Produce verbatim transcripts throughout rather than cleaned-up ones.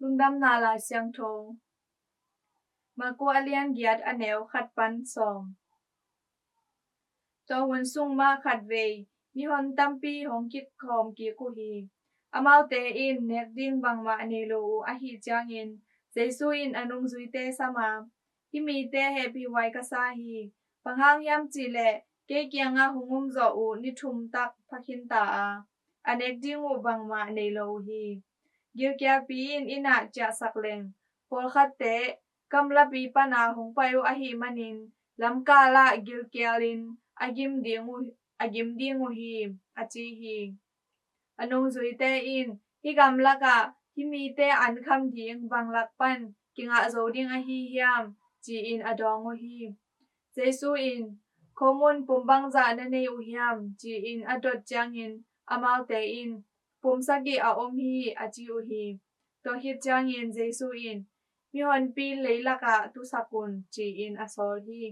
Lungdamna Lai Siangtho. Marku a lian giat, a neu khat pan sawm. Tua hun sung mah khatvei mihon tampi hong kikhawm kik uh hi. Amaute in nek ding bangmah nei lo uh ahih ciangin Jesu in a nungzuite sam a, "Hih mite hehpihhuai ka sa hi. Bang hang hiam cih leh kei kiangah hong um zawh uh ni thum tak pha khin ta a, a nek ding uh bangmah nei lo uh hi. Gilkialpi in inn ah ciahsak leng, pawlkhatte gamlapi pana hong pai uh ahih manin lamkal ah gilkialin a gim ding uh, a gim ding uh hi," a ci hi. A nungzuite in, "Hih gamlak ah hih mite an kham ding bang lak pan kingah zo ding ahi hiam?" ci-in a dawng uh hi. Jesu in, "Khomun pum bangzah na nei uh hiam?" ci-in a dot ciangin amaute in, "Pum sagih a om hi," a ci uh hi. Tua khit ciangin Jesu in, "Mihonpi leilak ah tusak un," ci-in a sawl hi.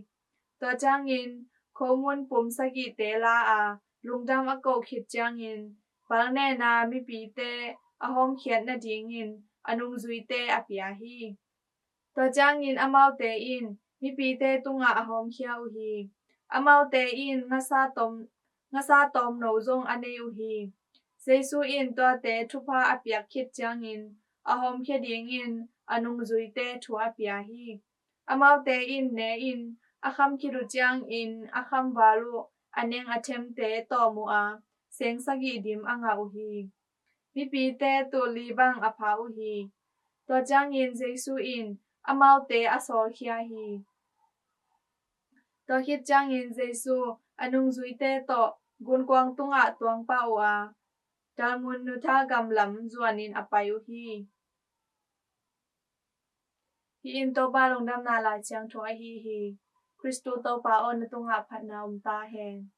Tua ciangin khomun pum sagihte la a, lungdam a koh khit ciangin, palnena mipite a hawmkhiat nadingin a nungzuite a pia hi. Tua ciangin amaute in mipite tungah a hawmkhia uh hi. Amaute in ngasa tawm, ngasa tawmno zong a nei uh hi. Jesu in tuate thupha a piak khit ciangin a hawmkhia dingin a nungzuite thu a pia hi. Amaute in ne-in a kham khit uh ciangin a khamval uh a neng a themte tawm uh a, seng sagih dim a ngah uh hi. Mipite tul li bang a pha uh hi. Tua ciangin Jesu in amaute a sawlkhia hi. Tua khit ciangin Jesu a nungzuite tawh gunkuang tungah tuang pah uh a, Dalmunutha gam lam zuanin a pai uh hi. Hih in Topa Lungdamna Lai Siangtho ahi hi. Khristu Topa aw, na tungah phatna om ta hen.